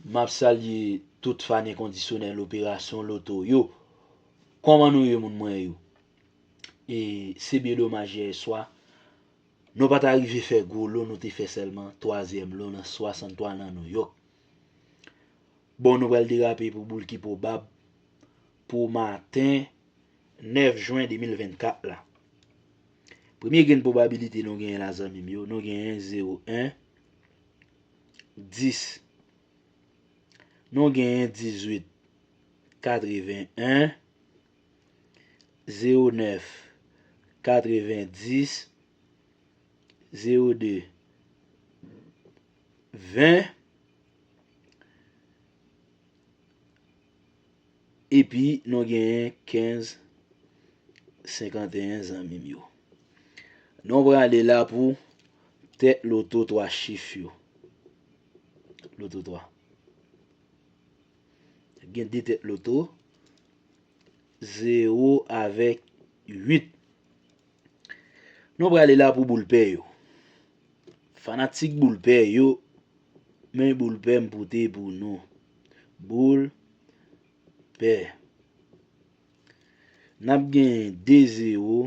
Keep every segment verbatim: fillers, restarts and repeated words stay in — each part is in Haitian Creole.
M ap salye tout fan enkondisyonèl operasyon loto yo. Kòman nou ye, moun mwen yo? E se byen domaj yè swa, nou pa ta rive fè gwo lo, nou te fè sèlman twazyèm lo nan swasanntwa nan Nouyòk. Bon, nou pral derape pou boul ki pwobab pou maten nèf jen de mil vennkat la. Premye grenn pwobabilite nou genyen la, zanmi m yo, nou genyen zewo en, dis. Nou genyen dizuit, katreven en, zewo nèf, katrevendis, zewo de, ven, epi nou genyen kenz, senkanteyen, zanmi m yo. Nou prale la pou tèt loto twa chif yo. Loto twa. Gen de tèt loto, zewo avèk uit. Nou prale la pou boul pè yo. Fanatik boul pè yo, men boul pè m pote pou nou. Boul pè. N ap gen de zewo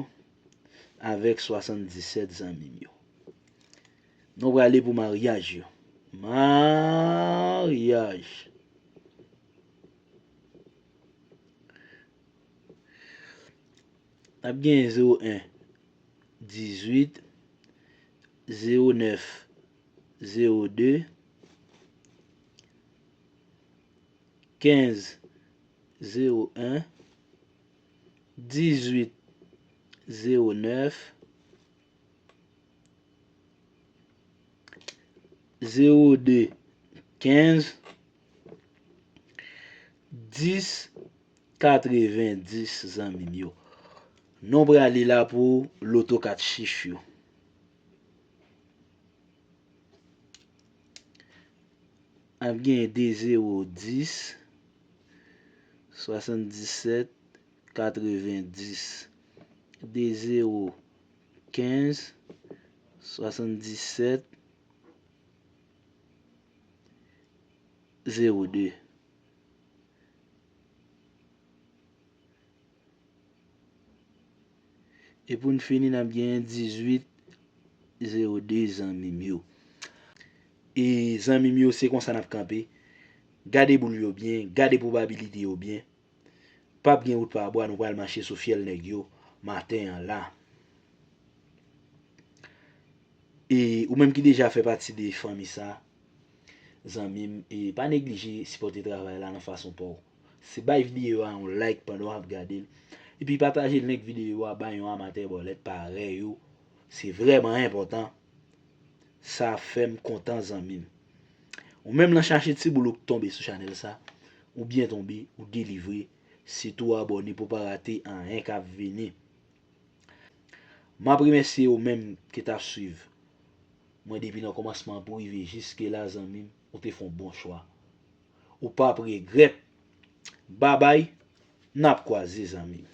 avèk swasanndisèt, zanmi m yo. Nou prale pou maryaj yo. Maryaj. N ap gen zewo en, dizuit, zewo nèf, zewo de, kenz, zewo en, dizuit, zewo nèf, zewo de, kenz, dis, katrevendis, zanmi m yo. Nou prale la pou loto kat chif yo. Ap gen de zewo dis, swasanndisèt, katrevendis, de zewo kenz, swasanndisèt, zewo de. E pou n fini, n ap genyen dizuit zewo de, zanmi m yo. E zanmi m yo, se konsa n ap kanpe. Gade boul yo byen, gade pwobabilite yo byen. P ap gen wout pa bwa, nou pral mache sou fyèl nèg yo maten an la. E ou menm ki deja fè pati de fanmi sa, zanmi m, e pa neglije sipòte travay la nan fason pa w. Se bay videyo a yon like pandan w ap gade l. Epi pataje link videyo a bay yon amatè bòlèt parèy ou. Se vrèman enpòtan. Sa fè m kontan, zanmi m. Ou menm lan chache ti boul ou k tonbe sou chanèl sa, ou byen tonbe, ou delivre. Sitou abòne pou w pa rate anyen k ap vini. M ap remèsye ou menm ki t ap swiv mwen depi nan kòmansman pou rive jiske la, zanmi m, ou te fè yon bon chwa. Ou p ap regrèt. Babay, n ap kwaze, zanmi m.